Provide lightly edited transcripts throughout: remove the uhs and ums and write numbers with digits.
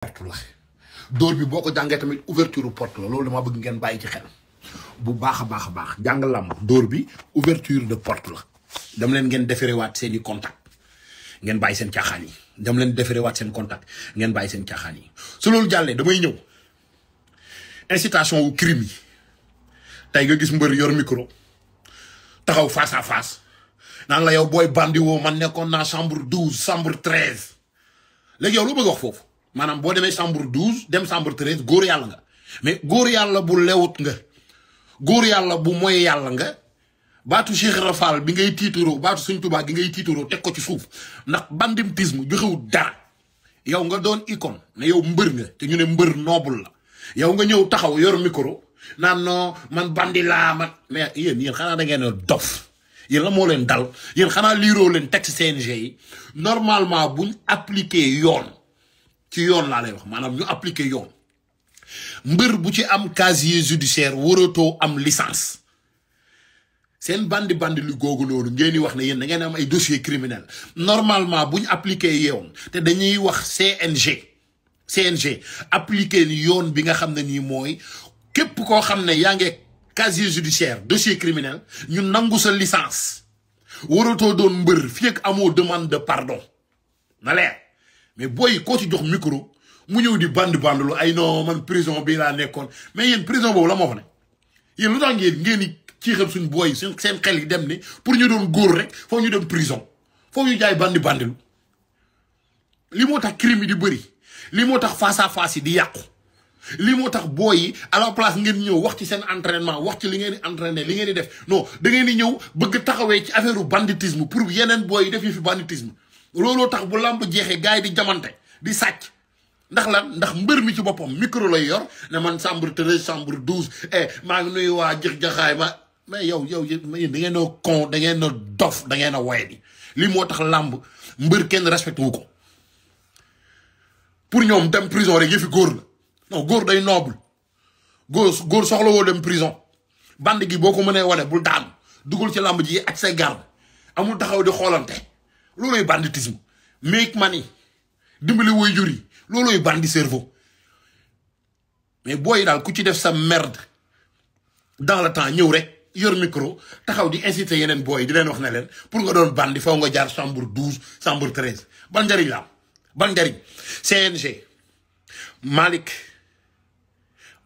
porte la dóor bi boo ko jàngee tamit ouverture porte la loolu dama bëgg ngeen bàyyi ci xel bu baax a baax a baax jàng làmb dóor bi ouverture de porte la dem leen ngeen deferewaat seen i contact ngeen bàyyi seen caaxaan yi dem leen deferewaat seen contact ngeen bàyyi seen caaxaan yi su loolu jàllee damay ñëw incitation wu crime yi tey nga gis mbër yor micro taxaw face à face naan la yow booy bandi woo man nekkoon naa chambre 12 chambre 13 léegi yow lu bëgg wax foofu maanaam boo demee chambre 12 dem chambre 13 góor yàlla nga mais góor yàlla bu lewut nga góor yàlla bu mooy yàlla nga baatu Cheikh Rafal bi ngay tiituroo baatu Sëñ Tuubaa gi ngay tiituroo teg ko ci suuf ndax banditisme joxewut dara yow nga doon icône ne yow mbër nga te ñu ne mbër noble la yow nga ñëw taxaw yor micro naan non man bandi laa man mais yéen xanaa da ngeen a dof yéen la moo leen dal yéen xanaa liiroo leen texte CNG yi normalement buñ appliqué yoon ci yoon laa lay wax maanaam ñu appliqué yoon mbër bu ci am casier judiciaire waratoo am licence seen bandi lu googu noonu ngeen di wax ne yéen da ngeen am ay dossier criminel normalement buñ appliqué yoon te dañuy wax CNG appliqué ni yoon bi nga xam ne nii mooy képp koo xam ne yaa ngi casier judiciaire dossier criminel ñu nangu sa licence waratoo doon mbër fii ak amoo demande de pardon na leer mais booy koo ci jox micro mu ñëw di lu ay non man prison bii laa nekkoon mais yéen prison boobu la moo fa ne yéen lu tax ngeen di ciixal suñ booy seen xel yi dem ni pour ñu doon góor rek foofu ñu dem prison foofu ñu jaay bandilu li moo tax crime yi di bëri li moo tax face à face yi di yàqu lii moo tax booy yi à la place ngeen ñëw wax ci seen entraînement wax ci li ngeen di entraîner li ngeen di def non da ngeen di ñëw bëgg taxawee ci affaire banditisme pour yeneen booy yi def yi fi banditisme looloo tax bu làmb jeexee gars yi di jamante di sàcc ndax lan ndax mbër mi ci boppam micro lay yor ne man chambre 13 chambre 12 maa ngi nuyu waa jaxaay ma mais yow yéen da ngeen a con da ngeen a dof da ngeen a waye di lii moo tax làmb mbër kenn respecté wu ko pour ñoom dem prison rek yëfi góor la non góor day noble góor soxla woo dem prison band gi boo ko mënee wane bul daanu dugal ci làmb ji ak say garde amul taxaw di xoolante looloy banditisme make money dimbali woy jur yi looloy bandi cerveau mais booy daal ku ci def sa merde dans le temps ñëw rek yor micro taxaw di inciter yeneen booy di leen wax ne leen pour nga doon bandi faw nga jaar chambre 12 chambre 13 ban njariñ la am ban njariñ CNG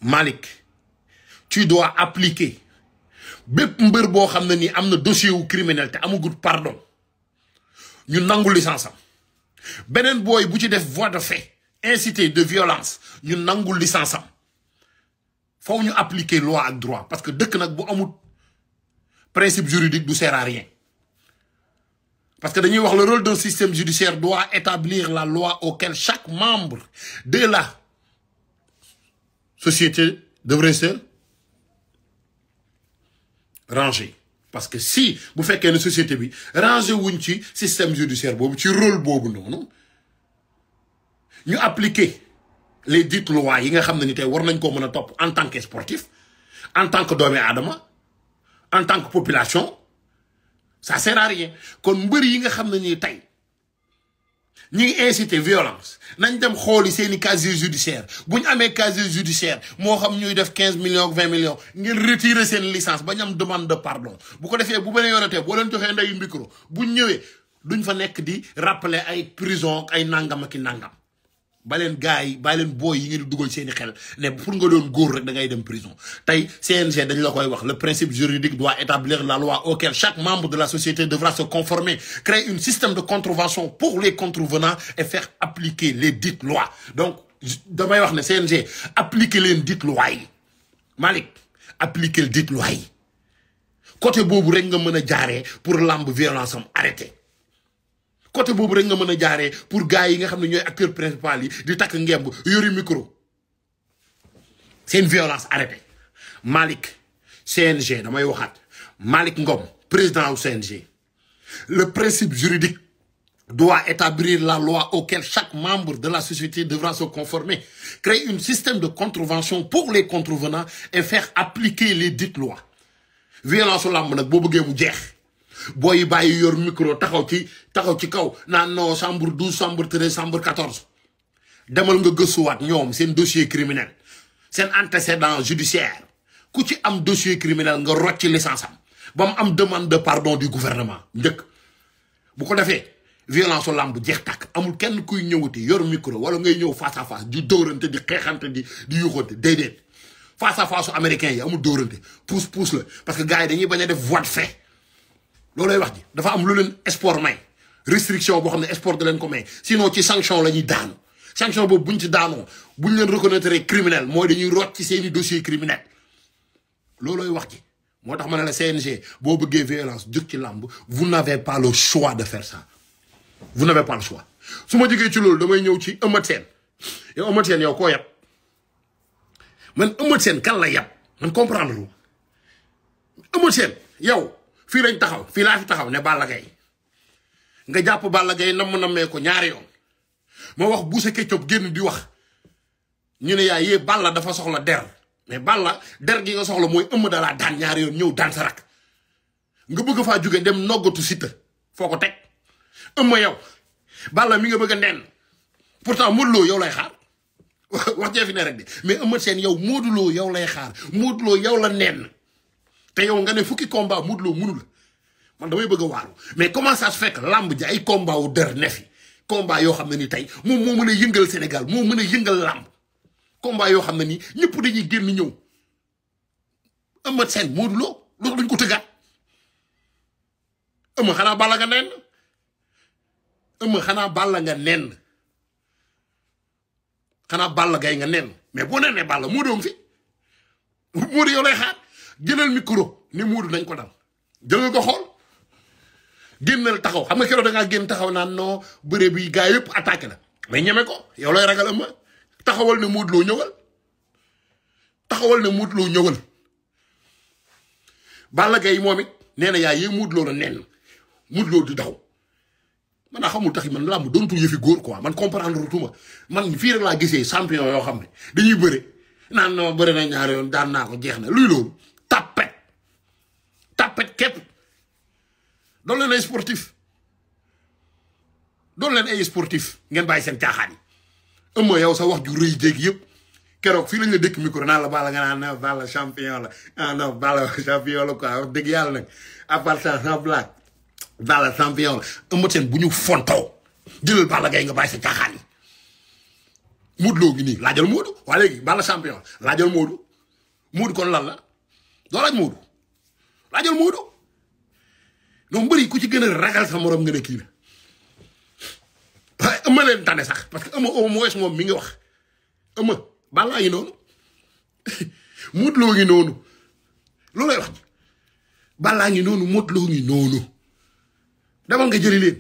Malick tu dois appliquer bépp mbër boo xam ne nii am na dossier wu criminel te amagut pardon ñu nangu licence am beneen booy bu ci def voie de fait incité de violence ñu nangu licence am foofu ñu appliquer loi ak droit parce que dëkk nag bu amul principe juridique du sert à rien parce que dañuy wax le rôle d'un système judiciaire doit établir la loi auquel chaque membre de la société devrait se ranger parce que si bu fekkee ne société bi ranger wuñ ci système judiciaire boobu ci rôle boobu noonu ñu appliquer les dites lois yi nga xam ne ni tey war nañ koo mën a topp en tant que sportif en tant que doomi aadama en tant que population ça sert à rien kon mbër yi nga xam ne nii tey ñi ngi inciter violence nañ dem xooli seeni casier judiciaire bu ñu amee casier judiciaire moo xam ñuy def 15 millions 20 millions ngeen retirer seen licence ba ñu am demande de pardon bu ko defee bu beneen yoonatee boo leen joxee ndeyu micro buñ ñëwee duñ fa nekk di rappeler ay prison ay nangam ak i nangam ba leen gars yi ba leen booy yi ngeen di dugal seeni xel ne pour nga doon góor rek da ngay dem prison tey CNG dañ la koy wax le principe juridique doit établir la loi auquel chaque membre de la société devra se conformer créer un système de contravention pour les contrevenants et faire appliquer les dites lois donc damay wax ne CNG appliquer leen dites lois yi Malick appliquer les dites lois yi côté boobu rek nga mën a jaaree pour lamb violence am arrêté côté boobu rek nga mën a jaaree pour gars yi nga xam ne ñooy acteur principal yi di takk ngemb yori micro seen violence arrêté Malick CNG damay waxaat Malick Ngom président au CNG le principe juridique doit établir la loi auquel chaque membre de la société devra se conformer créer un système de contravention pour les contrevenants et faire appliquer les dites lois violence su làmb nag boo bëggee mu jeex booy yi bàyyi yor micro taxaw ci kaw naan non chambre 12 chambre 13 chambre 14 demal nga gëstuwaat ñoom seen dossier criminel seen antécédent judiciaire ku ci am dossier criminel nga rocc licence am ba mu am demande de pardon du gouvernement njëkk bu ko defee violence au lamb jeex tàkk amul kenn kuy ñëwati yor micro wala ngay ñëw face à face di dóorante di xeexante di yuuxante déedéet face à face américain yi amul dóorante pousse la parce que gars yi dañuy bañ a def voie de fait loolay wax ji dafa am lu leen sport may restriction boo xam ne sport da leen ko may sinon ci sanction la ñuy daanu sanction boobu buñ ci daanoo buñ leen reconnaître criminel mooy dañuy rocc ci seeni dossier criminel loolooy wax ji moo tax ma ne la CNG boo bëggee violence jóg ci làmb vous n'avez pas le choix de faire ça vous n'avez pas le choix su ma jógee ci loolu damay ñëw ci Eumeu Sène yow Eumeu Sène yow koo yab man Eumeu Sène kan la yab man comprendre lu Eumeu Sène yow fii lañ taxaw fii laa fi taxaw ne Balla Gaye nga jàpp Balla Gaye nammee ko ñaari yoon moo wax Boussa Ketchup génn di wax ñu ne yee Balla dafa soxla der mais Balla der gi nga soxla mooy Eumeu da laa daan ñaari yoon ñëw daan sa rak nga bëgg faa jóge dem noggatu Siteu foo ko teg Eumeu yow Balla mi nga bëgg a nen pourtant Modou Lo yow lay xaar wax jee fi ne rek de mais Eumeu Sène yow Modou Lo yow lay xaar Modou Lo yow la nen te yow nga ne fukki combat Modou Lo mënu la man damay bëgg a waaru mais comment ça se fait que lamb ji ay combat wu der ne fi combat yoo xam ne ni tey moom moo mën a yëngal Sénégal moo mën a yëngal lamb combat yoo xam ne nii ñëpp dañuy génn ñëw Eumeu Sène Modou Lo loolu dañ ko tëggaat Eumeu xanaa Balla nga nen Eumeu xanaa Balla nga nen xanaa Balla Gaye nga nen mais boo nenee Balla Modou fi Modou yow lay xaar jëlal micro ni Modou nañ ko dal jël nga ko xool génnal taxaw xam nga keroog da ngaa génn taxaw naan non bëre bi gaa yëpp attaqué la mais ñeme ko yow lay ragal Eumeu taxawal ne Modou Lo ñëwal taxawal ne Modou Lo ñëwal Balla Gaye moom it nee na yaa yee Modou Lo la nen Modou Lo di daw man naa xamul tax man làmb doontul yëfi góor quoi man comprendre tuma man fii rek laa gisee champion yoo xam ne dañuy bëre naan non bëre na ñaari yoon daan naa ko jeex na luy loolu tapet képp doon leen ay sportif ngeen bàyyi seen caaxaan yi Eumeu yow sa wax ju rëy jéegi yëpp keroog fii lañ la dëkk micro naan la Balla nga naan non Balla champion la ah non Balla champion la quoi wax dëgg yàlla nag à part ça sans blague Balla champion la Eumeu Sène bu ñu fontoo jëlal Balla Gaye nga bàyyi sa caaxaan yi Modou Lo ngi nii laajal Modou waa léegi Balla champion laajal Modou kon lan la doo laaj Modou laajal Modou donc mbëri ku ci gën a ragal sa morom nga ne kii la waaye Eumeu leen tane sax parce que Eumeu au moins moom mi ngi wax Eumeu Balla ngi noonu Modou Lo ngi noonu loolu lay wax ji Balla ngi noonu Modou Lo ngi noonu demal nga jëli leen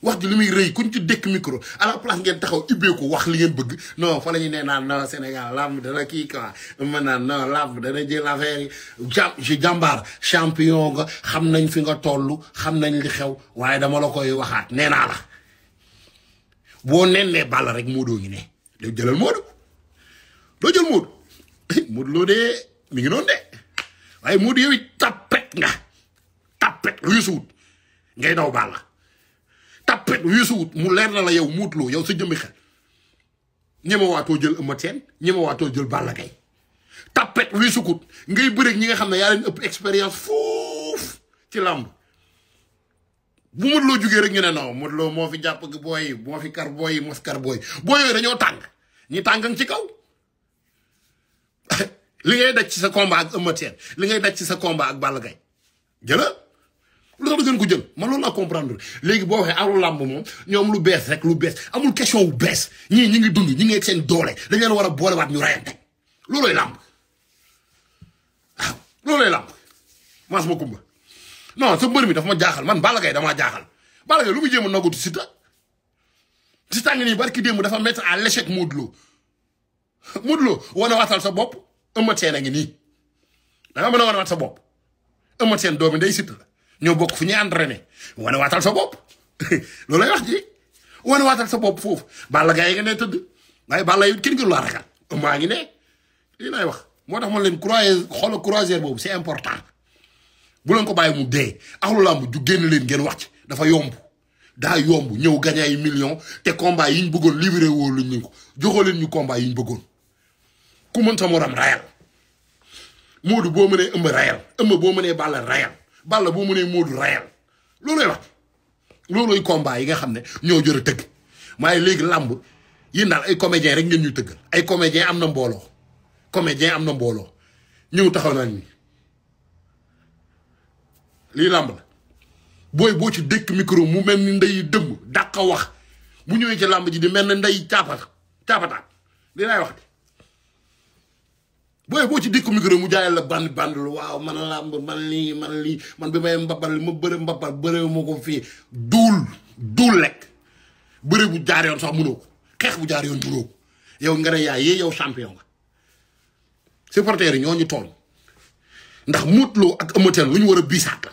wax ji li muy rëy kuñ ci dëkk micro à la place ngeen taxaw ibbeeku wax li ngeen bëgg non fa la ñu nee naan non Sénégal lamb dana kii quoi mën naan non lamb dana jël affaire yi jàmbaar champion nga xam nañ fi nga toll xam nañ li xew waaye dama la koy waxaat nee naa la boo nennee Balla rek Modou ngi ne léegi jëlal Modou doo jël Modou Modou Lo de mi ngi noonu de waaye Modou yow it tapet yusuwut ngay daw Balla tapet yusuwut mu leer na la yow Modou Lo yow sa jëmmi xel ñeme waatoo jël Eumeu Sène ñeme waatoo jël Balla Gaye tapet yusuwut ngay bëreeg ñi nga xam ne yaa leen ëpp expérience foofu ci làmb bu Modou Lo jugee rek ñu ne non Modou Lo moo fi jàpp booy yi moo fi kar booy yi mos kar booy yooyu dañoo tàng ñi tàngang ci kaw li ngay daj ci sa combat ak Eumeu Sène li ngay daj ci sa combat ak Balla Gaye jëla lu tax da ngeen ko jël man loolu laa comprendre léegi boo waxee alu làmb moom ñoom lu bees rek lu bees amul question bu bees ñii ñi ngi dund ñi ngi ak seen doole dañ leen war a boolewaat ñu rayante loolooy làmb waaw loolooy làmb maas ma kumba non sa mbër mi dafa ma jaaxal man Balla Gaye damaa jaaxal Balla Gaye lu muy jéem a noggatu Siteu ngi nii barki démb dafa mettre à l'échec Modou Lo wane waatal sa bopp Eumeu Sène a ngi nii da nga mën a wane waat sa bopp Eumeu Sène doomi day Siteu la ñoo bokk fu ñuy entraîné wane waatal sa bopp loolu lay wax ji wane waatal sa bopp foofu Balla Gaye nga ne tëdd waaye Balla yu kenn gënu laa ragal maa ngi ne lii lay wax moo tax man leen xoolal croisière boobu c'est important bu leen ko bàyyi mu dee axlu làmb ju génn leen ngeen wax ci dafa yomb daa yomb ñëw gagné ay millions te combat yi ñu bëggoon livré woo luñ ñu ko joxoo leen ñu combat yi ñu bëggoon ku mën sa morom rayal Modou boo mënee ëmb rayal ëmb boo mënee Balla rayal Balla boo mënee Modou rayal loolooy wax loolooy combat yi nga xam ne ñoo jër a tëgg waaye léegi làmb yéen daal ay comédien rek ngeen ñu tëggal ay comédien am na mbooloo comédien am na mbooloo ñëw taxaw naa ni lii làmb la booy boo ci dëkk micro mu mel ni ndey dëmm dàq wax bu ñëwee ci làmb ji di mel ni ndey caapataat li laay wax de booy boo ci dëkk micro mu jaayal la band lu waaw man làmb man lii man bi may mbabal ma bëre moo ko fii duul lekk bëre bu jaar yoon sax mënoo ko xeex bu jaar yoon mënoo ko yow nga ne yaay yow champion nga supporters yi ñoo ñu toll ndax Modou Lo ak Eumeu Sène lu ñu war a biisaat la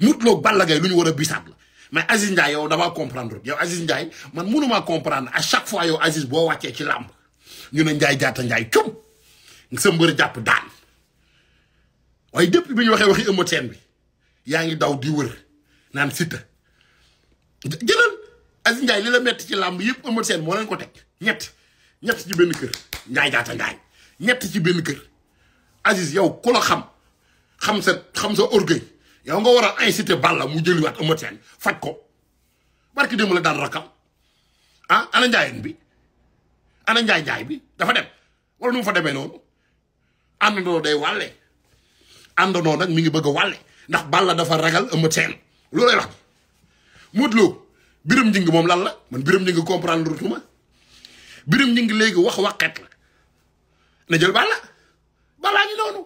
Modou Lo ak Balla Gaye lu ñu war a biisaat la mais Aziz Ndiaye yow damaa comprendre yow Aziz Ndiaye man mënumaa comprendre à chaque fois yow Aziz boo wàccee ci làmb ñu ne Ndiaye jaata Ndiaye cum sa mbër jàpp daan waaye depuis bi ñu waxee waxi Eumeu Sène bi yaa ngi daw di wër naan Siteu jëlal Aziz Ndiaye li la metti ci làmb yëpp Eumeu Sène moo leen ko teg ñett ci benn kër Ndiaye jaata Ndiaye ñett ci benn kër Aziz yow ku la xam sa orgueil yow nga war a inciter Balla mu jëliwaat Eumeu Sène faj ko barki démb la daan rakam ah ana Ndiayen bi ana Ndiaye bi dafa dem wala nu mu fa demee noonu àndandoo day wàlle àndandoo nag mi ngi bëgg a wàlle ndax Balla dafa ragal Eumeu Sène loolu lay wax Modou Lo Biram Njing moom lan la man Biram Njing comprendre tuma Biram Njing léegi waxet la na jël Balla ngi noonu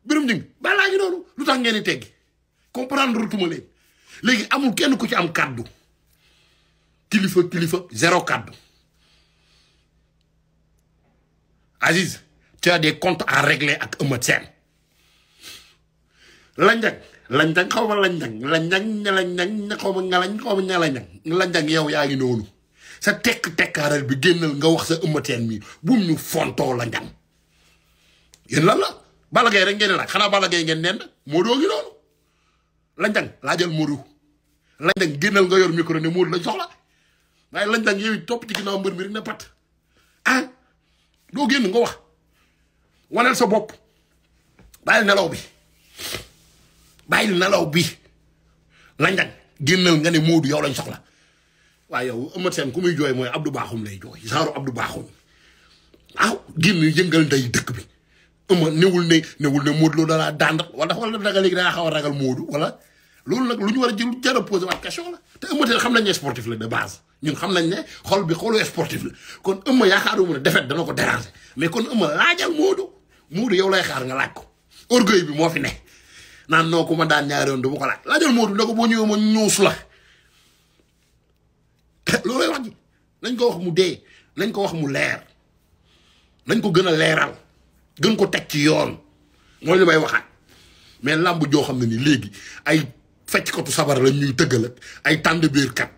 Biram Njing Balla ngi noonu lu tax ngeen di teggi comprendre tuma leen léegi amul kenn ku ci am kàddu kilifa zéro kàddu Aziz tu as des comptes à régler ak Eumeu Sène lanjang xaw ma lanjang xaw ma lanjang yow yaa ngi noonu sa tekkaaral bi génnal nga wax sa Eumeu Sène mi bum ñu fontoo lanjang yéen lan la Balla Gaye rek ngeen laaj xanaa Balla Gaye ngeen nen Modou ngi noonu lanjang laajal Modou lanjang génnal nga yor micro ne Modou lañ soxla waaye lanjang yow topp ci ginnaaw mbër mi rek ne pat ah doo génn nga wax waneel sa bopp bàyyil nelaw bi lanjang génnal nga ne Modou yow lañ soxla waaye yow Eumeu Sène ku muy jooy mooy Abdou Bakhoum lay jooy genre Abdou Bakhoum waaw génn yëngal ndey dëkk bi Eumeu newul ne Modou Lo dalaa daan wala daga léegi dangaa xaw a ragal Modou wala loolu nag lu ñu war a jël jar a posé waat question la te Eumeu Sène xam nañ ne sportif la de base ñun xam nañ ne xol bi xolu sportif la kon Eumeu yaakaaruma ne défaite dana ko déranger mais kon Eumeu laajal Modou yow lay xaar nga laaj ko orgueil bi moo fi ne naan noo ko ma daan ñaari yoon du ma ko laajal Modou ne ko boo ñëwee ma ñuus la loolu lay wax ji nañ ko wax mu dee nañ ko wax mu leer nañ ko gën a leeral gën ko teg ci yoon mooy li may waxaat mais làmb joo xam ne ni léegi ay fecckatu sabar la ñuy tëggal ak ay tànd biir kat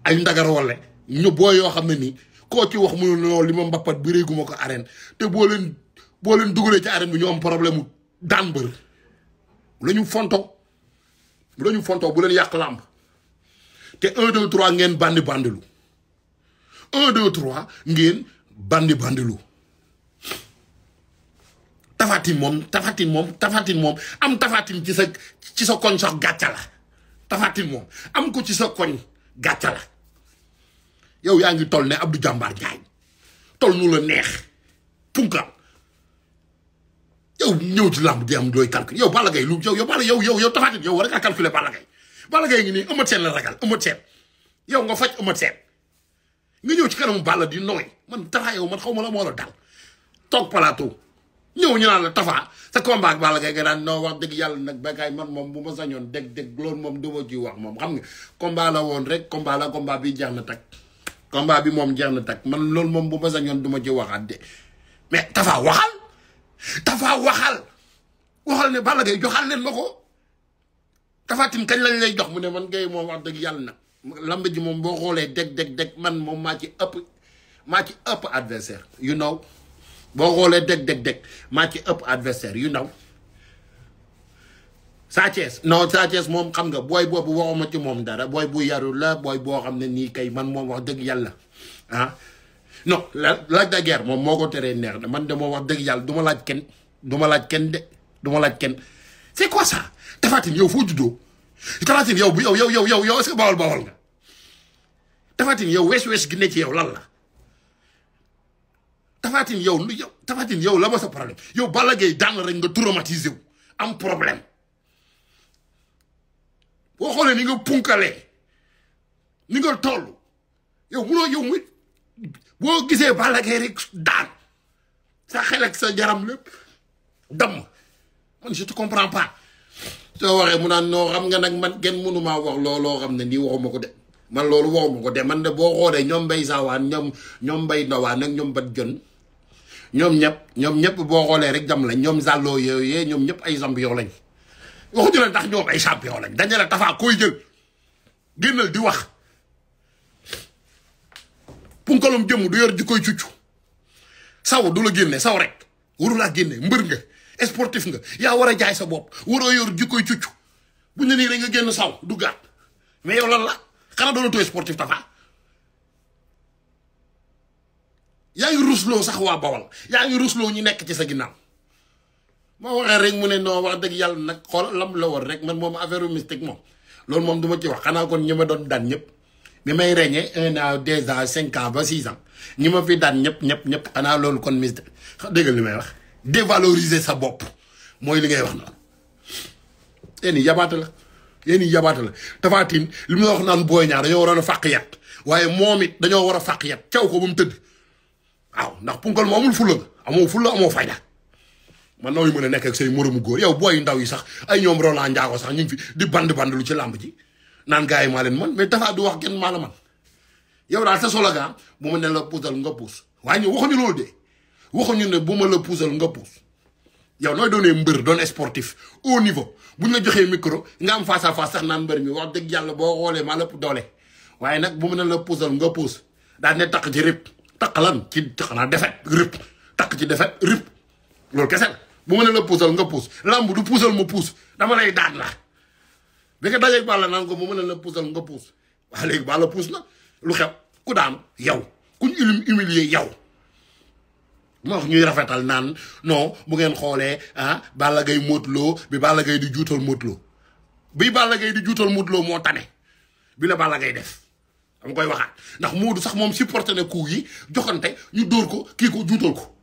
ay ndagar wale ñu boo yoo xam ne nii koo ci wax mu ne li ma mbappat bi réeguma ko arène te boo leen dugalee ci arène bi ñu am problème mu daan bër bu la ñu fontoo bu leen yàq làmb te 1 2 3 ngeen bandilu 1 2 3 ngeen bandilu tafatin moom am tafatin ci sa koñ sax gàcca la tafatin moom am ko ci sa koñ gàcca la yow yaa ngi toll ne Abdou Jàmbaar Njaay toll nu la neex punkal yow ñëw ci làmb di am dooy calcul yow Balla Gaye yow tafatin yow war nga calculer Balla Gaye ngi nii Eumeu Sène la ragal Eumeu Sène yow nga faj Eumeu Sène nga ñëw ci kanamu Balla di nooy man Tafa yow man xaw ma la moo la dal toog plateau ñëw ñu naan la Tafa sa combat ak Balla Gaye nga daan noo wax dëgg yàlla nag béykat man moom bu ma sañoon dégg loolu moom du ma ci wax moom xam nga combat la woon rek combat bi jeex na tag combat bi moom jeex na tag man loolu moom bu ma sañoon du ma ci waxaat de mais Tafa waxal ne Balla Gaye joxal leen ma ko Tafatin kañ lañ lay jox mu ne man ngay moom wax dëgg yàlla nag lamb ji moom boo xoolee deg man moom maa ci ëpp adversaire you know boo xoolee deg maa ci ëpp adversaire you know Sa Thiès non Sa Thiès moom xam nga booy boobu waxuma ci moom dara booy bu yaru la booy boo xam ne nii kay man moom wax dëgg yàlla ah non Lac de Guiers moom moo ko teree neex de man de moom wax dëgg yàlla du ma laaj kenn du ma laaj kenn de du ma laaj kenn c'est quoi ça Tapha Tine yow foo juddoo Tapha Tine yow bu yow est-ce que bawal nga Tapha Tine yow wees gi ne ci yow lan la Tapha Tine yow la ma sa problème yow Balla Gaye daan rek nga traumatisé wu am problème boo xoolee ni nga punkalee ni nga toll yow munoo yow muy boo gisee Balla Gaye rek daan sa xel ak sa jaram lépp damm man je te comprends pas soo waxee mu naan noo xam nga nag man kenn mënumaa wax looloo xam ne nii waxuma ko de man loolu waxuma ko de man de boo xoolee ñoom Mbaye Sawaan ñoom Mbaye Ndawaan ak ñoom Bat Jon ñoom ñëpp boo xoolee rek jam lañ ñoom Zallo yooyu ñoom ñëpp ay champion lañ waxuñu la ndax ñoom ay champion lañ dañu la Tapha koy jël génnal di wax punkalum jëmm du yor ji koy cuccu saw du la génne saw rek waru laa génne mbër nga sportif nga yaa war a jaay sa bopp waroo yor ji koy cuccu bu ñu nii rek nga génn saw du gàtt mais yow lan la xanaa doonatoo sportif Tapha yaa ngi rusloo sax waa Bawal yaa ngi rusloo ñu nekk ci sa ginnaaw moo waxee rek mu ne non wax dëgg yàlla nag xool lam la war rek man moom affaire mystique moom loolu moom du ma ci wax xanaa kon ñi ma doon daan ñëpp bi may régné 1 an 2 ans 5 ans ba 6 ans ñi ma fi daan ñëpp xanaa loolu kon mystique dégg li may wax dévaloriser sa bopp mooy li ngay wax noonu yéen i yabaata la Tapha Tine li muy wax naan Boy Niang dañoo waroon a fàq yat waaye moom it dañoo war a fàq yat caw ko ba mu tëdd waaw ndax punkal moo amul fulla nga amoo fayda man nooyu mën a nekk ak say moromu góor yow booy ndaw yi sax ay ñoom Roland Ndiago sax ñu ngi fi di band lu ci làmb ji naan gars yi maa leen man mais Tapha du wax kenn maa la man yow daal sa slogan bu ma ne la puusal nga puus waaye ñu waxuñu loolu de waxuñu ne bu ma la puusal nga puus yow nooy doonee mbër doon sportif au niveau buñ la joxee micro nga am face à face sax naan mbër mi wax dëgg yàlla boo xoolee maa la doole waaye nag bu ma ne la puusal nga puus daal ne takk ci rip takk lan ci xanaa defet rip takk ci defet rip loolu kese la bu ma ne la puusal nga puus lamb du puusal ma puus dama lay daan la bi nga dajeeg Balla naan ko bu ma ne la puusal nga puus waaye léegi Balla puus na lu xew ku daan yow kuñ humilier yow moo wax ñuy rafetal naan non bu ngeen xoolee Balla Gaye Modou Lo bi Balla Gaye di juutal Modou Lo bi Balla Gaye di juutal Modou Lo moo tane bi la Balla Gaye def dama koy waxaat ndax Modou sax moom supporté na coup yi joxante ñu dóor ko kii ko juutal ko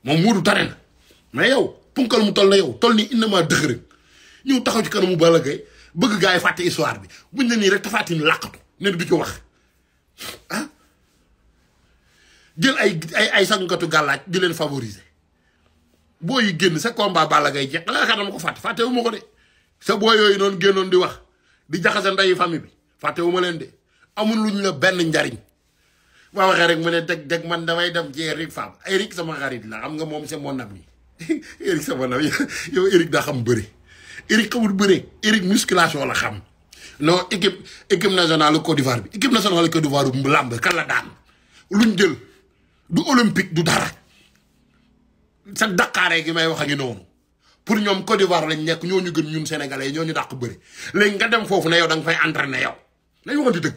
moom Modou tane na mais yow punkal mu toll na yow toll ni innama dëgg rek ñëw taxaw ci kanamu Balla Gaye bëgg gars yi fàtte histoire bi buñ ne nii rek Tapha Tine làqatu ne du ci wax jël ay sangkatu gàllaaj di leen favoriser boo yi génn sa combat Balla Gaye jeex da nga dama ko fàtte wu ma ko de sa boo yooyu noonu génnoon di wax di jaxase ndeyu famille bi fàtte wu ma leen de amul luñ la benn njariñ ba waxee rek mu ne deg man damay dem ci Eric Fam Eric sama xarit la xam nga moom c'est mon ami Eric sama nam yow Eric daa xam bëri Eric xamul bëri Eric musculation la xam non équipe nationale Côte d'Ivoire bi équipe nationale Côte d'Ivoire bu làmb kan la daan luñ jël du olympique du dara sa daqaaree gi may wax a ngi noonu pour ñoom Côte d'Ivoire lañ nekk ñoo ñu gën ñun sénégalais ñoo ñu dàq bëri léegi nga dem foofu ne yow da nga fay entraîner yow nañ waxante dëgg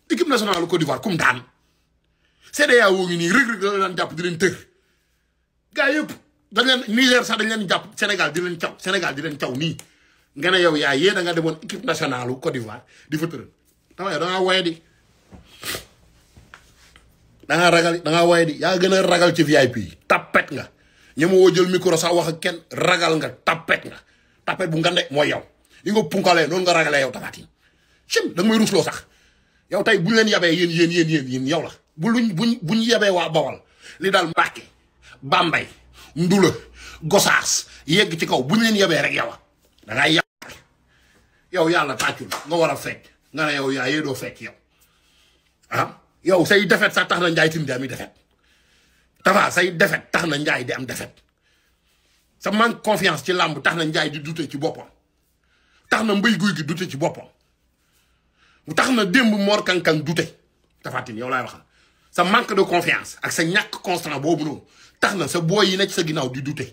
équipe nationale Côte d'Ivoire kum daan CEDEAO ngi nii rëg-rëg la leen jàpp di leen tër gars yëpp dañ leen Niger sax dañ leen jàpp Sénégal di leen caw nii nga ne yow yaa da nga demoon équipe nationale Côte d'Ivoire di fa tëral dama yow da ngaa woye di da ngaa woye di yaa gën a ragal ci VIP yi tapet nga ñi ma woo jël micro sax wax ak kenn ragal nga tapet bu ngande mooy yow li nga punkalee noonu nga ragalee yow Tapha Tine cim da nga may rusloo sax yow tey buñ leen yabee yéen yow la buñ yabee waa Bawal li daal Mbàkke Bambey Ndula Gosaas yegg ci kaw buñ leen yabee rek yow da ngay yab yow yàlla tàccul nga war a fekk nga ne yow yaa yee doo fekk yow yow say defet sax tax na Njaay Tine di am defet Tapha say defet tax na Njaay di am defet sa manque confiance ci làmb tax na Njaay di dute ci boppam tax na Mbay Guy gi dute ci boppam tax na démb Mor Kankang dute Tapha Tine yow laay waxal sa manque de confiance ak sa ñàkk constant boobu noonu tax na sa booy yi nekk sa ginnaaw di dute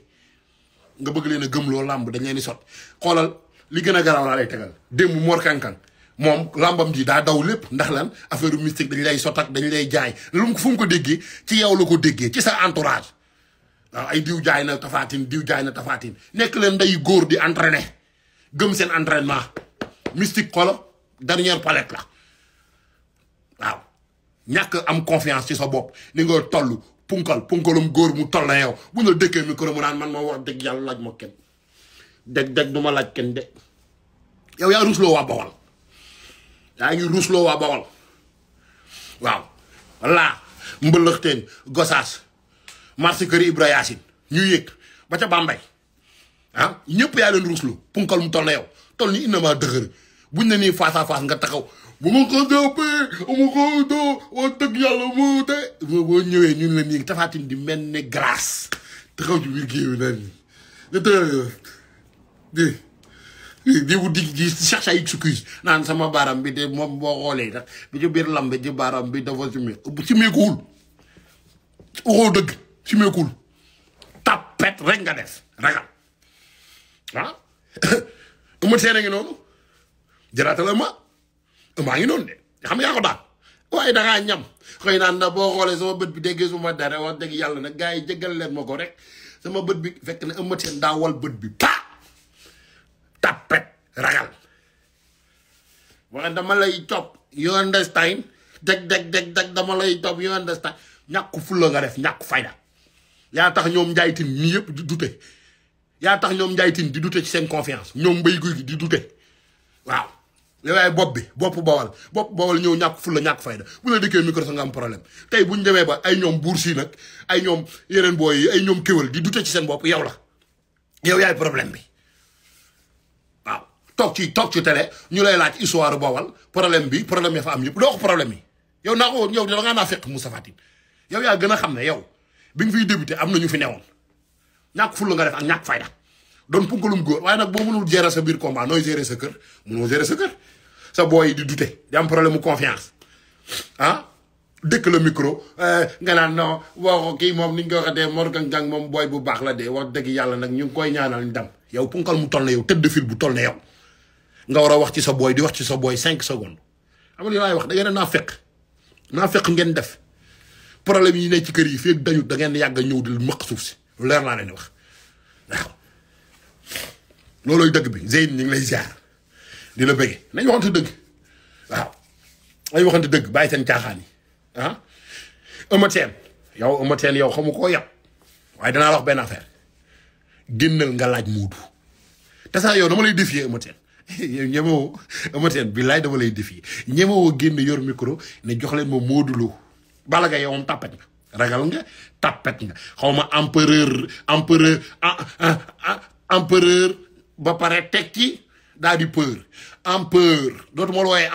nga bëgg leen a gëmloo làmb dañ leen di sot xoolal li gën a garaaw laa lay tegal démb Mor Kankang moom lambam ji daa daw lépp ndax lan affaire mystique dañ lay sotak dañ lay jaay lu mu fu mu ko déggee ci yow la ko déggee ci sa entourage waaw ay diw jaay na tafaatin diw jaay na tafaatin nekk leen nday góor di entraîner gëm seen entraînement mystique xolo dernière palette la waaw ñàkk am confiance ci sa bopp ni nga toll punkalum góor mu toll na yow bu la dëkkee micro mu naan man ma wax dëgg yàlla laaj ma kenn dëgg du ma laaj kenn de yow yaa rusloo waa Bawol yaa ngi rusloo waa Bawol waaw walla mbëlëxteen Gosaas marché kër Ibra Yaasin ñu yëg ba ca Bambey ah ñëpp yaa leen rusloo punkal mu toll na yow toll ni innama dëgër buñ ne nii face à face nga taxaw bu ma ko jàppee ama ko doo wax dëgg yàlla moo te boo ñëwee ñun la nii tafaatin di mel ne glace taxaw ci biir géew naan di cherche ay excuse naan sama baaraam bi de moom boo xoolee sax bi ci biir lambe ci baaraam bi dafa simeekuwul waxoo dëgg simeekuwul tapet rek nga def ragal ah ëma seen a ngi noonu jëlaatala maa ngi noonu de xam yaa ko daal waaye dangaa ñam xëy naan na boo xoolee sama bët bi déggee suma dara wax dëgg yàlla nag gars yi jéggal leen ma ko rek sama bët bi fekk na ëma seen daa wal bët bi tapet ragal waaye dama lay topp you understand deg dama lay topp you understand ñàkk fulla nga def ñàkk fayda yaa tax ñoom njaaytin nii yëpp di dute yaa tax ñoom njaaytin di dute ci seen confiance ñoom mbéy guy gi di dute waaw yow yaay bopp bawal ñëw ñàkk fulla ñàkk fayda bu la dikkee micro sa nga am problème tey buñ demee ba ay ñoom buur si nag ay ñoom yeneen booy yi ay ñoom kéwal di dute ci seen bopp yow la yow yaay problème bi waaw toog ci télé ñu lay laaj histoire bawal problème ya fa am yëpp doo wax problème yi yow naa ko yow da ngaa naa fekk Moussa Fatim yow yaa gën a xam ne yow bi nga fiy débuté am na ñu fi newoon ñàkk fulla nga def ak ñàkk fayda doon punkalum góor waaye nag boo mënul gérer sa biir combat nooy gérer sa kër mënoo gérer sa kër sa booy di dute di am problème mu confiance ah dëkk la micro nga naan non boo kii moom ni ñu ko waxatee Mor Kankang moom booy bu baax la de wax dëgg yàlla nag ñu ngi koy ñaanal ndam yow punkal mu toll na yow tëdd fil bu toll na yow nga war a wax ci sa booy di wax ci sa booy 5 secondes xam nga li laay wax da ngeen a naa fekk ngeen def problème yi ne ci kër yi fii dañu da ngeen yàgg a ñëw di mëq suuf si lu leer laa leen di wax waaw loolooy dëgg bi Zeyne ñu ngi lay ziar di la bëggee nañ waxante dëgg waaw nañ waxante dëgg bàyyi seen caaxaan yi ah Eumeu Sène yow xamu koo yàpp waaye danaa la wax benn affaire génnal nga laaj Moodu te sax yow dama lay défier Eumeu Sène yow ñemewoo Eumeu Sène billaay dama lay défier ñemewoo génn yor micro ne jox leen ma Moodu Lo Balla Gaye yow moom tàppet nga ragal nga tàppet nga xaw ma empereur ba pare teg ci daal di peur dootuma la wooyee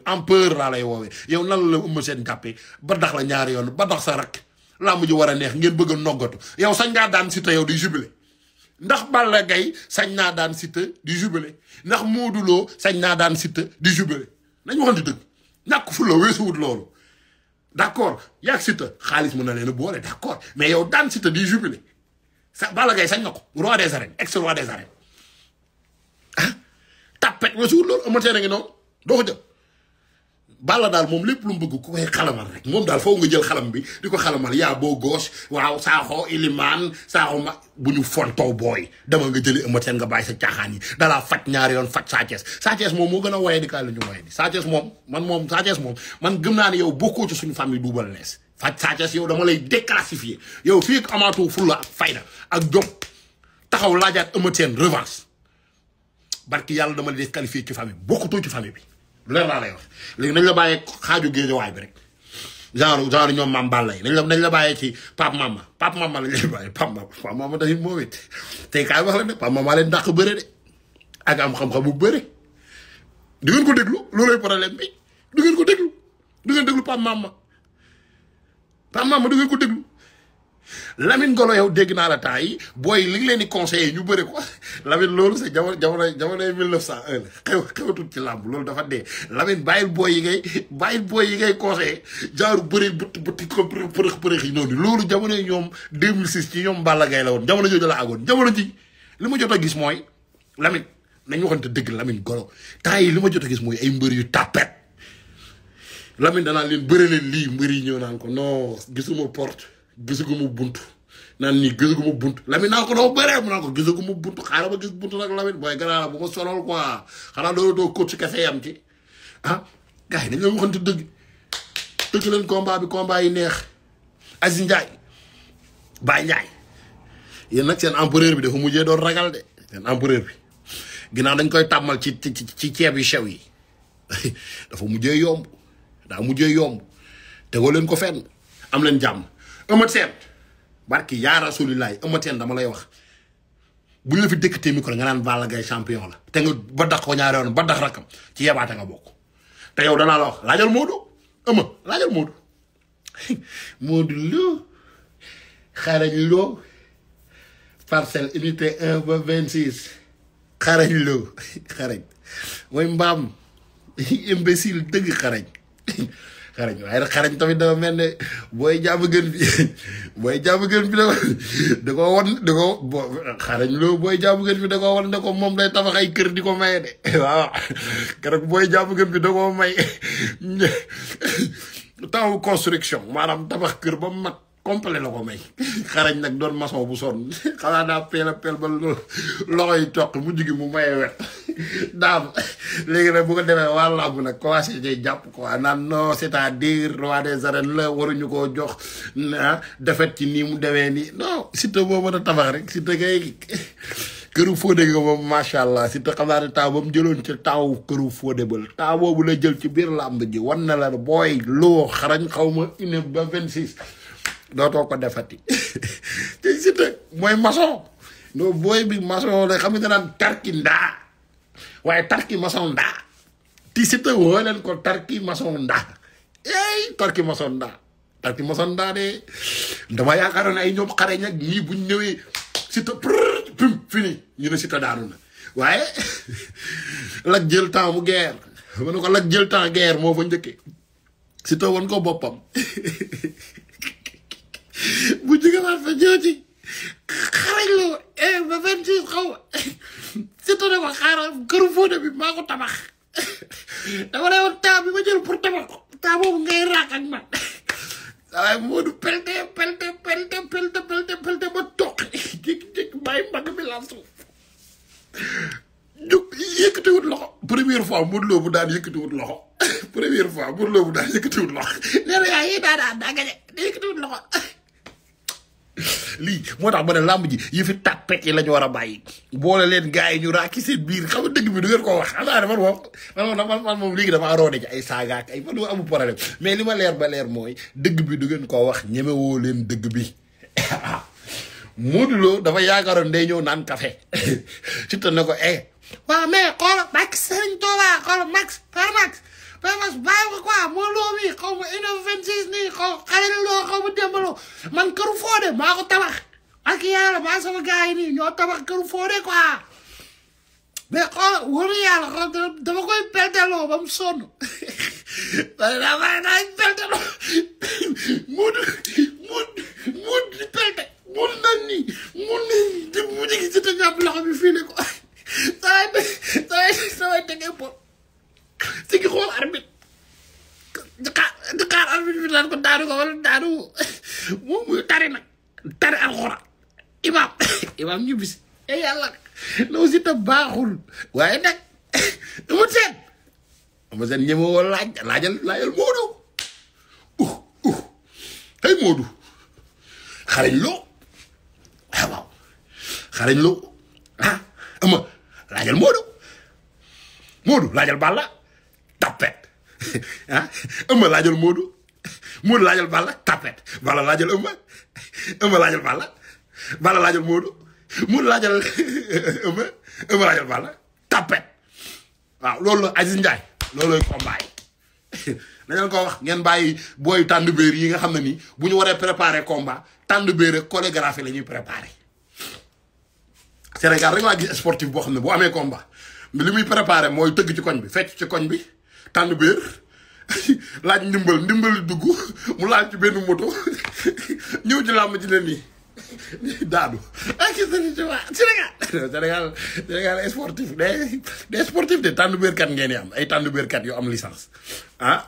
empereur laa lay woowee yow nan la Eumeu Sène jàppee ba dax la ñaari yoon ba dax sa rak laa mujj war a neex ngeen bëgg a noggatu yow sañ ngaa daan Siteu yow di jubilé ndax Balla Gaye sañ naa daan Siteu di jubilé ndax Modou Lo sañ naa daan Siteu di jubilé nañ waxante dëgg ñàkk fu la weesuwut loolu d'accord yaag Siteu xaalis mën na leen a boole d'accord mais yow daan Siteu di jubilé sa Balla Gaye sañ na ko roi des arènes ex roi des arènes ah tapet weesuwut loolu Eumeu Sène a ngi noonu doo ko jël Balla daal moom lépp lu mu bëgg ku koy xalamal rek moom daal foofu nga jël xalam bi di ko xalamal yaa boo gauche waaw saaxoo ilimaan saaxoo ma bu ñu fontoo booy dama nga jëli Eumeu Sène nga bàyyi sa caaxaan yi dalaa faj ñaari yoon faj Sa Thiès moom moo gën a waye di kaay la ñu waye di Sa Thiès moom man gëm naa ne yow bokkoo ci suñu famille Double Less faj Sa Thiès yow dama lay déclassifier yow fii ak amaatu fulla ak fayda ak jom taxaw laajaat Eumeu Sène revanche barki yàlla dama lay disqualifier ci famille bokkutoo ci famille bi leer laa lay wax léegi nañ la bàyyee xaaju géejawaay bi rek genre ñoom Mame Balla yi nañ la bàyyee ci Pape Mama lañ lay bàyyee Pape Mama tamit moo wét tey kaay wax la ne Pape Mama leen dàq bëre de ak am xam-xam bu bëre du ngeen ko déglu loolooy problème bi du ngeen ko déglu Pape Mama du ngeen ko déglu Lamine Golo yow dégg naa la temps yi booy li ngi leen di conseiller ñu bëri ko Lamine loolu c'est jamonoy 1901 la xewatul ci làmb loolu dafa dee Lamine bàyyil booy yi ngay conseiller genre bëri bëtti ko përëx yi noonu loolu jamonoy ñoom 2006 ci ñoom Balla Gaye la woon jamono jooju la àggoon jamono ji li ma jot a gis mooy Lamine nañ waxante dëgg Lamine Golo temps yi li ma jot a gis mooy ay mbër yu tapet Lamine danaa leen bëre leen lii mbër yi ñëw naan ko non gisuma porte gisuguma buntu naan nii gisuguma buntu Lamine naa ko doo bëree mu naan ko gisuguma buntu xaaral ma gis buntu nag Lamine booy gannaaw bu ma sonal quoi xanaa loolu doo coach kese yam ci ah gars yi dañ leen waxante dëgg tëgg leen combat yi neex Aziz Ndiaye Baye Ndiaye yéen nag seen empereur bi dafa mujjee doon ragal de seen empereur bi ginnaaw dañ koy tàmmal ci ceeb yu sew yi dafa mujjee yomb daa mujjee yomb tegoo leen ko fenn am leen jàmm Eumeu Sène barki yaa rasulillahi Eumeu Sène dama lay wax buñ la fi dëkkatee micro nga naan Balla Gaye champion la te nga ba dax ko ñaari yoon ba dax rakam ci yebaate nga bokk te yow danaa la wax laajal Modou Eumeu laajal Modou Modou Lo xarañ Lo parcelle unité 1 ba 26 xarañ Lo xarañ mooy mbaam imbécile dëgg xarañ waaye nag xarañ tamit dafa mel ne booy jàmm gën bi da ko won da ko xarañ Lo booy jàmm gën bi da ko won ne ko moom day tabax ay kër di ko maye de waaw keroog booy jàmm gën bi da koo may temps construction maanaam tabax kër ba mat complet la ko may xarañ nag doon maçon bu sonn xanaa daa peel ba loxo yi toq mu jigi mu maye wet daam léegi nag bu ko demee waa làmb nag commencé day jàpp quoi naan non c'est-à-dire roi des arènes la waruñu koo jox defet ci nii mu demee nii non Siteu boo mën a tabax rek Siteu kay këru Fodé nga moom macha allah Siteu xam naa ne temps ba mu jëloon ci taw këru Fodé bal temps boobu la jël ci biir làmb ji wan na la booy loo xarañ xaw ma une ba 26 dootoo ko defati te Siteu mooy maçon no booy bi maçon la xam nga naan tarki ndaa waaye tarki maçon ndaa ti Siteu woo leen ko tarki maçon ndaa tarki maçon ndaa de dama yaakaaroon ay ñoom xare ñag ñii buñ ñëwee Siteu pim fini ñu ne Siteu daanu na waaye lak jël temps mu guerre ma ne ko lak jël temps guerre moo fa njëkkee Siteu woon ko boppam bu jógewaat fa jooti xarañ Lo ba 26 xaw Siteu ne ko xaaral këru Fodé bi maa ko tabax dama ne woon temps bi ma jël pour tabax ko temps boobu ngay raak ak man waaye Modou pelte ba toq jékki-jékki bàyyi mbagg bi la suuf jóg yëkkatiwut loxo première fois Modou Lo bu daan yëkkatiwut loxo première fois Modou Lo bu daan yëkkatiwut loxo nee na yaa yi daa gañe da yëkkatiwut loxo lii moo tax ba ne làmb ji yi fi tàppet yi la ñu war a bàyyi boole leen gars yi ñu raaki seen biir xam nga dëgg bi du ngeen ko wax xam naa ne man moom léegi dama aroone ci ay saaga ak ay man dama amul problème mais li ma leer ba leer mooy dëgg bi du ngeen ko wax ñemewoo leen dëgg bi Modou Lo dafa yaakaaroon day ñëw naan café Siteu ne ko waaw mais xoolal Max Serigne Touba xoolal Max bàyyi ko quoi moo loo mi xaw ma 1h26 nii xale loo xaw ma démbaloo man këru Fodé maa ko tabax ak yàlla maa sama gars yi nii ñoo tabax këru Fodé quoi mais xool wóor na yàlla xool dama koy pelteloo ba mu sonn daa pelteloo Modou di pelte mun nañ ni di mu jigi si te jàpp loxo bi fii ne ko saway tegee bo si gi xool arbitre di xaar arbitre bi daan ko daanu ko wala daanu moom muy tari nag tari alxuraan imaam ñu bis yàlla loo si ta baaxul waaye nag Eumeu Sène ñeme woo laajal Modou hey Modou xarañ Lo waaw xarañ Lo Eumeu laajal Modou laajal Balla tapet Eumeu laajal Modou laajal Balla tapet Balla laajal Eumeu laajal Balla laajal Modou laajal Eumeu laajal Balla tapet waaw loolu la Aziz Ndiaye loolooy combat yi dañu ko wax ngeen bàyyi booy tànn béer yi nga xam ne nii bu ñu waree préparer combat tànn béer ak chorégraphie la ñuy préparer Sénégal rek laa gis sportif boo xam ne boo amee combat li muy préparé mooy tëgg ci koñ bi fecc ci koñ bi tànn béer laaj ndimbal dugg mu laal ci benn moto ñëw ci làmb ji ne nii daanu ak Sénégal sportif des sportif de tànn béerkat ngeen di am ay tànn béerkat yu am licence ah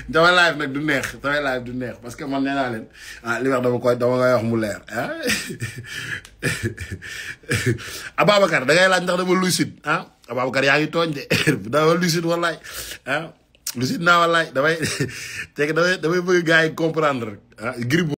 dama live nag du neex dama live du neex parce que man nee naa leen li wax dama koy wax mu leer ah Ababacar da ngay laaj ndax dama lucide Ababacar yaa ngi tooñ de dama lucide wallaay lucide naa wallaay damay bëgg gars yi comprendre rek